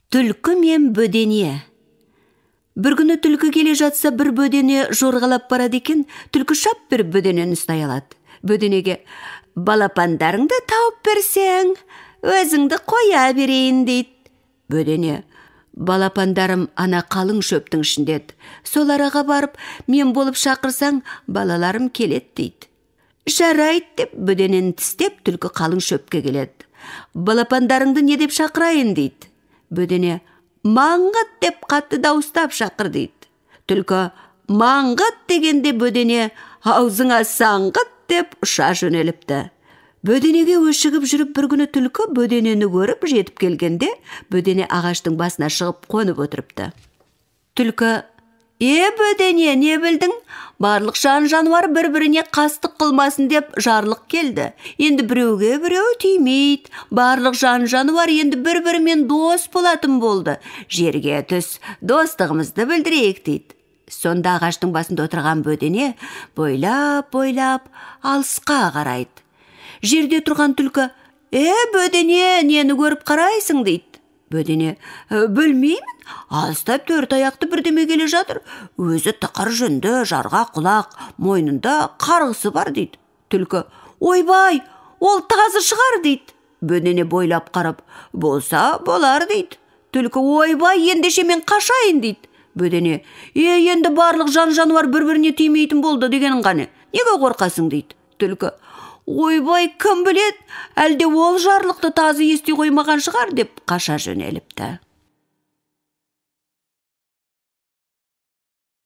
Түлкі мен бөдене. Бір күні түлкі келе жатса, бір бөдене жорғалап барады екен, түлкі шап беріп бөденені ұстай алады. Бөденеге: «Балапандарыңды тауып берсең, өзіңді қоя берейін», – дейді. Бөдене: «Балапандарым ана қалың шөптің ішінде. Сол араға барып, мен болып шақырсаң, балаларым келеді», – дейді. «Жарайды», – деп бөденені тістеп, түлкі қалың шөпке келеді. «Балапандарыңды не деп шақырайын?» – дейді. Бөдене: «Маңғыт деп қатты дауыстап шақыр», – дейді. Түлкі «Маңғыт» дегенде, бөдене «Аузыңа саңғыт» деп ұша жөнеліпті. Бөденеге өшігіп жүріп, бір күні түлкі бөденені көріп жетіп келгенде, бөдене ағаштың басына шығып қонып отырыпты. Түлкі: «Е, бөдене, не білдің? Барлық жан жануар бір біріне қастық қылмасын деп жарлық келді. Енді біреуге біреу тимейді. Барлық жан жануар енді бір бірімен дос болатын болды. Жерге түс, достығымызды білдірейік», – дейді. Сонда ағаштың басында отырған бөдене бойлап бойлап алысқа қарайды. Жерде тұрған түлкі: «Е, бөдене, нені көріп қарайсың?» – дейді. Бөдене: «Білмеймін, алыстап төрт аяқты бірдеме келе жатыр. Өзі тықыр жүнді, жарға құлақ, мойнында қарғысы бар», – дейді. Түлкі: «Ойбай, ол тазы шығар», – дейді. Бөдене бойлап қарап: «Болса болар», – дейді. Түлкі: «Ойбай, ендеше мен қашайын», – дейді. Бөдене: «Е, енді барлық жан жануар бір біріне тимейтін болды дегенің қане? Неге қорқасың?» – дейді. Түлкі: «Ойбай, кім біледі, әлде ол жарлықты тазы ести қоймаған шығар», – деп қаша жөнеліпті.